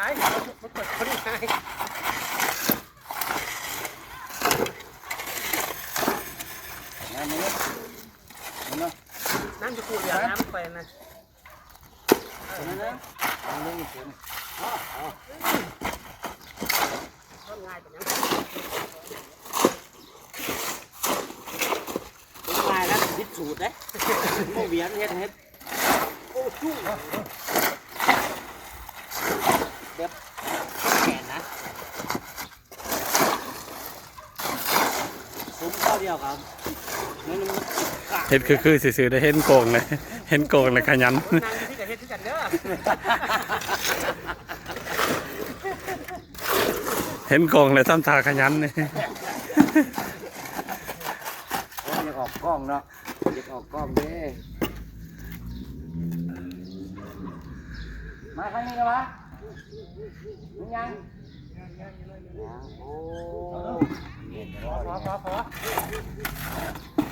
າຍ ມັນເປີດຄົນງ່າຍ ມາ ມາເນາະ ມາເນາະ ນ້ຳຈະກູດເຫຼືອນ້ຳຂ້ອຍນະ ມາເນາະ ມາເນາະ ຄົນງ່າຍປານຫຍັງ ຄົນງ່າຍແລ້ວຜິດສູດເດ້ ບໍ່ວຽນເຮັດ ເຮັດ ໂອ້ ຈຸ້ງ ແບບແຂນນະ ສົມເຂົ້າດຽວກັນ ເຮັດຄືໆຊື່ໆ ໄດ້ເຫັນກອງເລີຍ ເຫັນກອງແລ້ວຂະຫຍັນ ນັ່ງຢູ່ນີ້ກໍເຮັດຄືກັນເດີ ເຫັນກອງແລ້ວທຳທ່າຂະຫຍັນນີ້ ໂອ້ຍ ຢາກອອກກ້ອງເນາະ ຢາກອອກກ້ອງເດ້ ມາທາງນີ້ລະວະ ມີຫຍັງ? ໂອ້ ພໍ ພໍ ພໍ ພໍ.